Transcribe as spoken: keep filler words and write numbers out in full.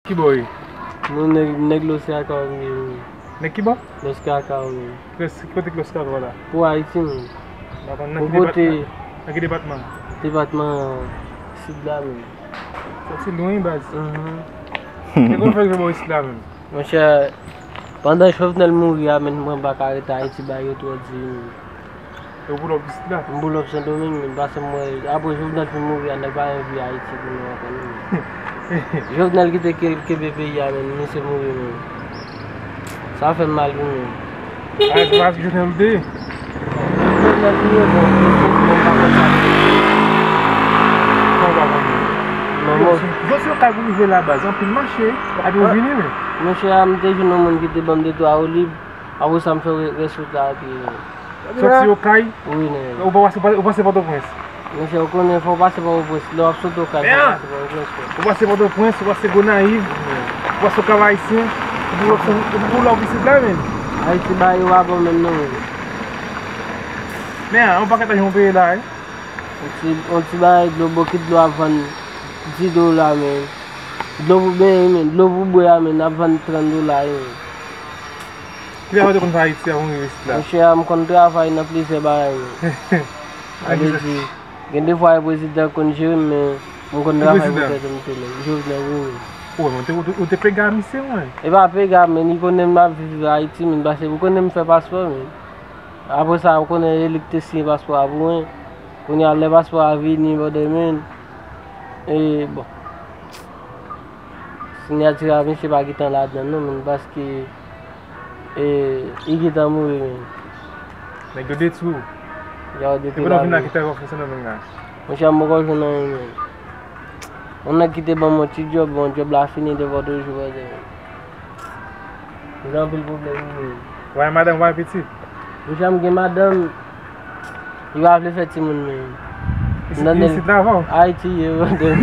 Ki bò w ye? Mwen nèg, nèg Los Cacao m ye, wi. Nèg ki bò? Los Cacao, wi. Los, ki kote k Los Cacao la? Pou Ayiti, wi. M pa konn nan ki depatman. Nan ki depatman? Depatman Sid la, wi. Soti lwen, baz. Mhm. E kòman fè rive bò isit la menm? Monchè, pandan Jovenel mouri a, menm mwen pa ka rete Ayiti, bagay yo twò di, menm. Yo pull up isit la? M pull up Sendomeng, menm, paske m wè, apre Jovenel fin mouri a, nèg pa menm vle Ayiti pou nou ankò, non. Jovenel kite ke-, kenbe peyi a, menm, misye mouri, menm. Sa fè m mal, wi, menm. A, se paske Jovenel ou te ye? Jovenel, wi, bon, bon, bon, pa konn sa. Kòman w pa konn? Non, bon. Soti nan kay pou rive la, baz, anpil mache, epi w vini, menm. Monchè, m te jwenn yon moun ki te ban m de twa olib, apre sa, m fè re-, rès wout la, epi Soti Okay? Wi, nèg. Ou pa pase, ou pase Pòtoprens? Monchè, ou konnen fò w pase Pòtoprens. Lè w ap soti Okay, fò w pase Pòtoprens, frè. Ou pase Pòtoprens, ou pase Gonayiv, ou pase Okap Ayisyen, ou pull up, ou pull up isit la, menm. Ayiti bagay yo pa bon menm non, menm. Men, yon pakèt lajan w peye la, wi. Yon ti, yon ti bagay dlo, bokit dlo ap vann dis dola, menm. Dlo pou benyen, menm. Dlo pou bwè a, menm, ap vann trant dola, wi, menm. Kilè w te konn fè Ayiti avan w rive isit la? Monchè, m konn travay nan plizyè bagay, wi. Sa vle di, gen de fwa e prezidan k konn jere m, men m konn travay pou tèt m tou, men Jovenel, wi, wi. Ou wè, men ou te, ou te, ou te pega misye, mwen. E pa pega, men li konnen m ap viv Ayiti, men paske ou konnen m fè paspò, men. Apre sa, ou konnen e li k te siyen paspò a pou mwen. Kounye a, lè paspò a vini, brother, men. E, bon. Siyati a, misye pa gentan ladan, non, men, paske E, li gentan mouri, menm. Nèg yo detwi w. Yo detwi la, menm. Epi w vin la ki te fè w fè sa nan menm la? Monchè, m poko jwenn anyen, menm. Yon nèg ki te ban m yon ti djòb, bon, djòb la fini devan toujou, brother. M gen anpil pwoblèm, wi, menm. Ou pa gen madanm, ou pa gen pitit? Monchè, m gen madanm, li pa vle fè timoun, menm. Isit, isit la, avan? Ayiti, ye, brother.